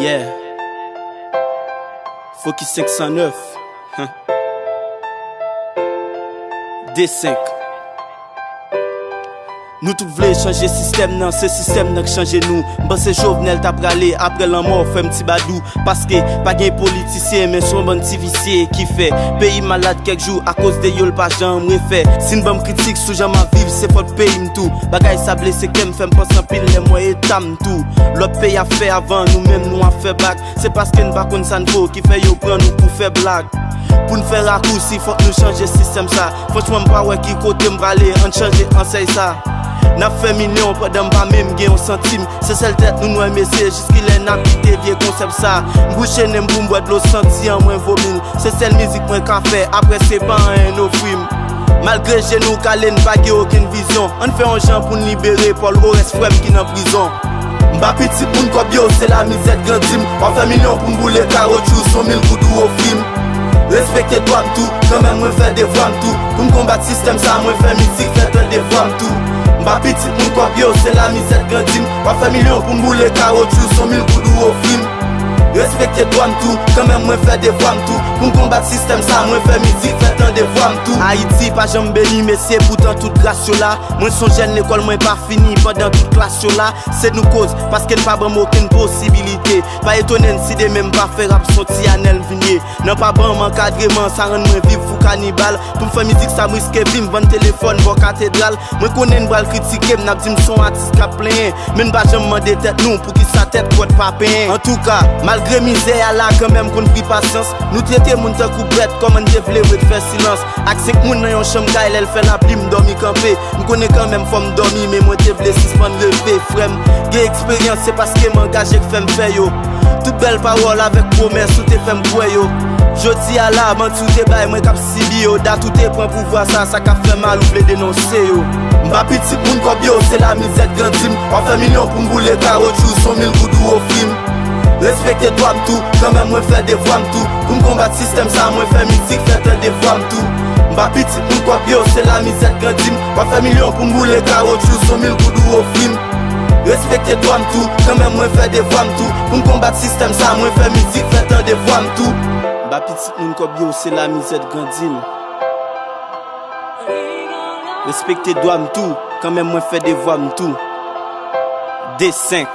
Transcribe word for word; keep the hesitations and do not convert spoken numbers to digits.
Yeah. Focus senk san nèf. Huh. De senk. Nou tout vle chanje sistèm nan, se sistèm nan k chanje nou. M panse Jovenel ta prale apre lanmò frè m Ti Badou. Paske pa gen politisyen, men se yon bann ti visye ki fè peyi malad kèk jou. Akoz de yo, l pa janm refè. Si n ban m kritik sou jan m ap viv, se fòt peyi m tou. Bagay sa blese kè m, fè m panse anpil lè m wè eta m tou. Lòt peyi ap fè avan, nou menm nou ap fè bak. Se paske n pa konn sa n vo ki fè yo pran nou pou fè blag. Pou n fè rakousi, fòk nou chanje sistèm sa. Franchman, m pa wè ki kote m prale, ann chanje ansèy sa. N ap fè milyon pandan m pa menm gen yon santim. Se sèl tèt nou nwè mesye, jiskilè n ap kite vye konsèp sa. M bouche nen m pou m bwè dlo, santi an mwen vomi l. Se sèl mizik mwen ka fè, apre se pa anyen n ofri m. Malgre je nou kale, n pa gen okenn vizyon. Ann fè yon jan pou n libere Paul Oreste frè m ki nan prizon. M pa pitit moun kòb yo, se lamizè k grandi m. W ap fè milyon pou m boule kawotchou, se yon mil goud ou ofri m. Respekte dwa m tou, kanmenm mwen fè devwa m tou. Pou m konbat sistèm sa, mwen fè mizik, fè tande vwa m tou. M pa pitit moun kòb yo, se lamizè k grandi m. W ap fè milyon pou m boule kawotchou, se yon mil goud ou ofri m. Respekte dwa m tou, kanmenm mwen fè devwa m tou. Pou m konbat sistèm sa, mwen fè mizik, fè tande vwa m tou. Ayiti pa janm beni mesye, poutan tout gras yo la. Mwen se yon jèn lekòl, mwen pa fini pandan tout klas yo la. Se nou koz, paske n pa ban m okenn posibilite. Pa etone n si demen m pa fè rap, se yon ti Anèl m vin ye. Nan pa ban m ankadreman, sa rann mwen viv fou kanibal. Pou m fè mizik sa, m riske vi m, vann telefòn bò katedral. Mwen konnen n pral kritike m, n ap di m se yon atis k ap plenyen. Men n pa janm mande tèt nou poukisa tèt kwòt pa penyen. Antouka, malgre mizè a la, kanmenm konn pri pasyans. Nou trete moun tankou bèt, kòman n te vle ret fè silans? Ak senk moun nan yon chanm kay, lè l fè lapli, m dòmi kanpe. M konnen kanmenm fò m dòmi, men mwen te vle sispann leve. Frè m, gen eksperyans, se paske m angaje k fè m fè yo. Tout bèl pawòl avèk pwomès ou te fè m kwè yo. Jodi a la, manti w te bay, mwen k ap sibi yo. Dat ou te pran pouvwa sa, sa k ap fè mal, ou vle denonse yo. M pa pitit moun kòb yo, se lamizè k grandi m. W ap fè milyon pou m boule kawotchou, se yon mil goud ou ofri m. Respekte dwa m tou, kanmenm mwen fè devwa m tou. Pou m konbat sistèm sa, mwen fè mizik, fè tande vwa m tou. M pa pitit moun kòb yo, se lamizè k grandi m. W ap fè milyon pou m boule kawotchou, se yon mil goud ou ofri m. Respekte dwa m tou, kanmenm mwen fè devwa m tou. Pou m konbat sistèm sa, mwen fè mizik, fè tande vwa m tou. M pa pitit moun kòb yo, se lamizè k grandi m. Respekte dwa m tou, kanmenm mwen fè devwa m tou. De senk.